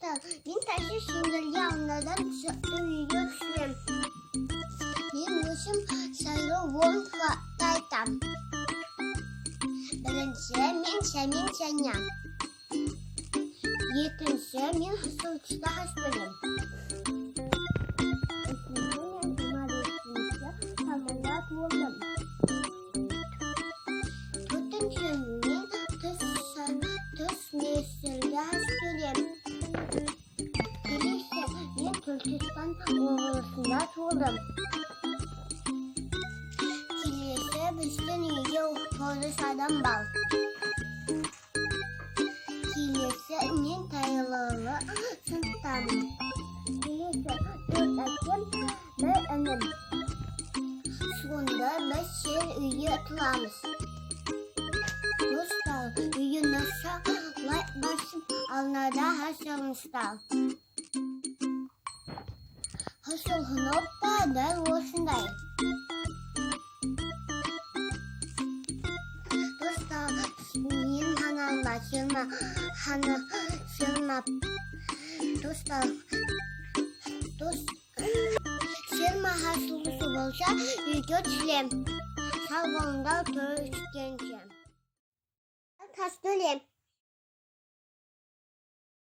Достар, мен тәші сендерге арнадан үйге түсірем. Мен өзім сайлау орын айтам. Бірінші, мен Сәмен Сәня. Екінші, мен Сұлтышта Хасбөлем. Үшінші, мен 25 мамырда туылдым. Төртінші, мен түс мезгілде Хасбөлем. Келесі, мен Түркістан облысында туылдым. Келесі, біздің үйге 9 адам бар. Келесі, мен тайлалы сыныптамын. Келесі, төрт әкем, бір інім. Сонда біз сен үйге тұрамыз. Достар, үйге лайк басып, арнада жазыңыздар. Қызыл кнопка дәл осындай. Достар, менің каналыма Селма хана Селма, достар, дос Селма хасылысы болса, үйге түсірем. Сау болыңдар, көріскенше. Тас төлем.